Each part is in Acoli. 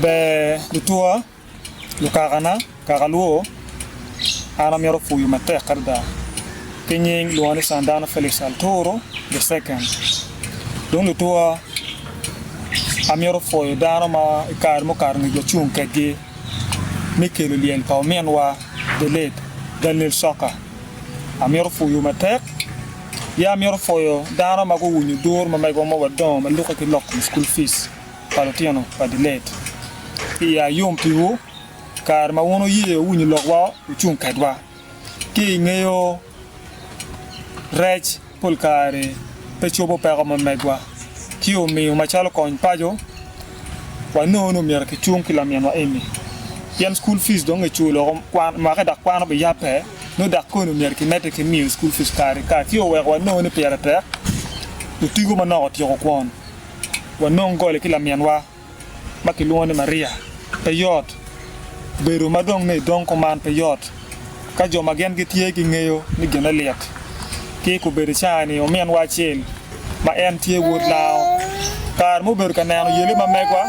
Ber lutwa, lukakana, kaka lwo, an amito pwoyo matek adada ki nying lwonga ni Sandano Felix Alturo the second. Dong lutwa, amito pwoyo dano ma i kare mukato ngec wacung kedgi me kelo lyel pa ominwa the late Daniel Soka. Amito pwoyo matek. Ya amito pwoyo dano ma guwinyo dur ma megwa ma wadongo ma lukke ki lok kom school fees pa lutino pa the late. Iya yom piwu kare ma wun wuye wuwinyo lokwa wucung kedwa. Ki ingeyo rec pol kare pe cobo peko ma megwa ci omiyo macalo kony paco wanongo ni omyero kicung ki laminwa eni pien school fees dong kiculo woko kwan mwake dok kwan obiyabbe nongo dok koni omyero kimedde ki miyo school fees kare ki kare ci oweko wanongo ni pire tek otigo manok otyeko kwon wanong goli ki laminwa. ma kilwongo ni Maria pe yot. Bedo ma dong ni idong kuman pe yot ka jo ma gin gitye gingeyo ni gine lit. Ki kobedo i caa-ni, ominwa acel ma en tye wod lango, kare ma obedo ka neno yele ma megwa,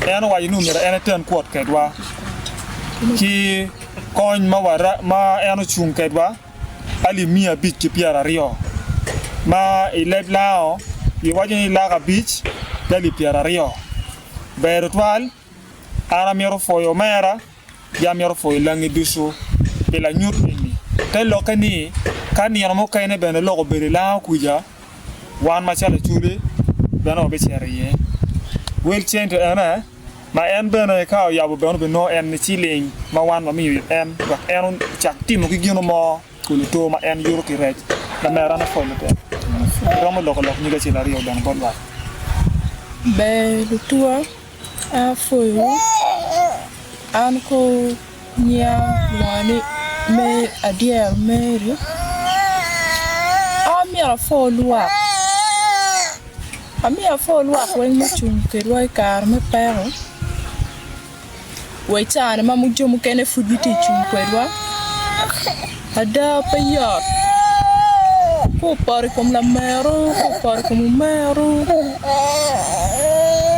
en owaco ni omyero en eten kwot kedwa ki kony ma en ocung kedwa. alip 500 ki 20 ma i leb Lango giwaco ni lak abic ki alip 20. Ber tutwal, an amito pwoyo omera ki amito pwoyo langi ducu pi lanyut eni. Te lokke ni ka nino mukene bene lok obedo i Lango kwica, wan macalo Acholi bene wabicito iye. Wel cente ene. Ma en bene ka oyabo bene obinongo en ni ciling ma wan wamiyo it en wek en ocak timo ki gino mo kuluto ma en yuto ki rec. Lamera an apwoyo matek. Iromo loko lok nyig acel aryo bene bot lwak. Ber lutuwa an apwoyowu an ko nyinga lwonga ni me adyero Mary an myero apwo lwak. Amiyo apwo lwak weng mucung kwedwa i kare me peko wa i caa-ni ma jo mukene pud gitye ka cung kwedwa ada pe yot ka opoto i kom lameru ka opoto i kom omeru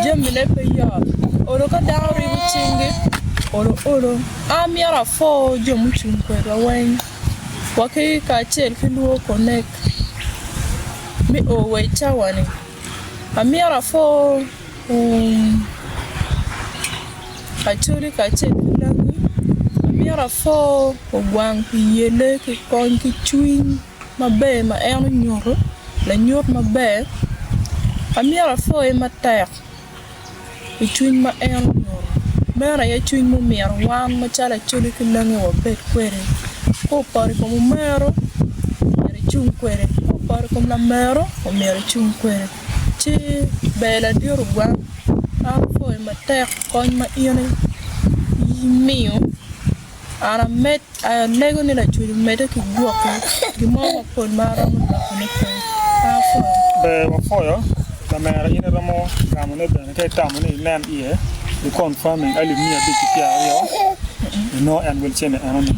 jamine pe yot olo ka dano ribo cingi olo olo an myero apwo jo mucung kwedwa weng wa ki kacel ki lwor konek. Me o wa i cawa-ni, amyero apwo Acholi kacel ki langi, amyero apwo ogwang pi yelle ki kony ki cwiny maber ma en onyuto, lanyut maber, amyero apwoye matek. I cwiny ma en onyuto. Meno aye cwiny mumito wan macalo Acholi ki Langi wabed kwede. Ka opoto i kom omero, myero icung kwede, ka opoto i kom lamero, myero icung kwede. Ci ber ladit ogwang, an apwoyo matek kony ma in imiyo. An amed, alego ni Lacwec omedde ki gwoki gin mo mapol ma aromo lokone pe. Pe apwoyo. Ber wapwoyo lamera in iromo gamo ne bene ka itamo ni inen iye i confirming alip 520 inongo en wel cene eno ni.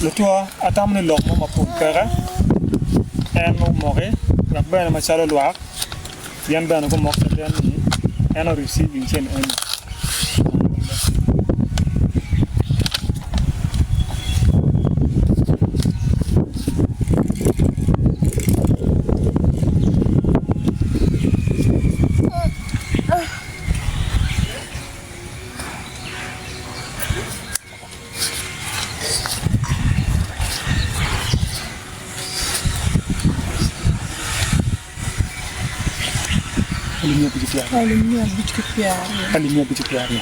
Lutwa atamo ni lok mo mapol peke en omoki wek bene macalo lwak Gin bene gumok caden ni en o receiving cen eni. Alip 520.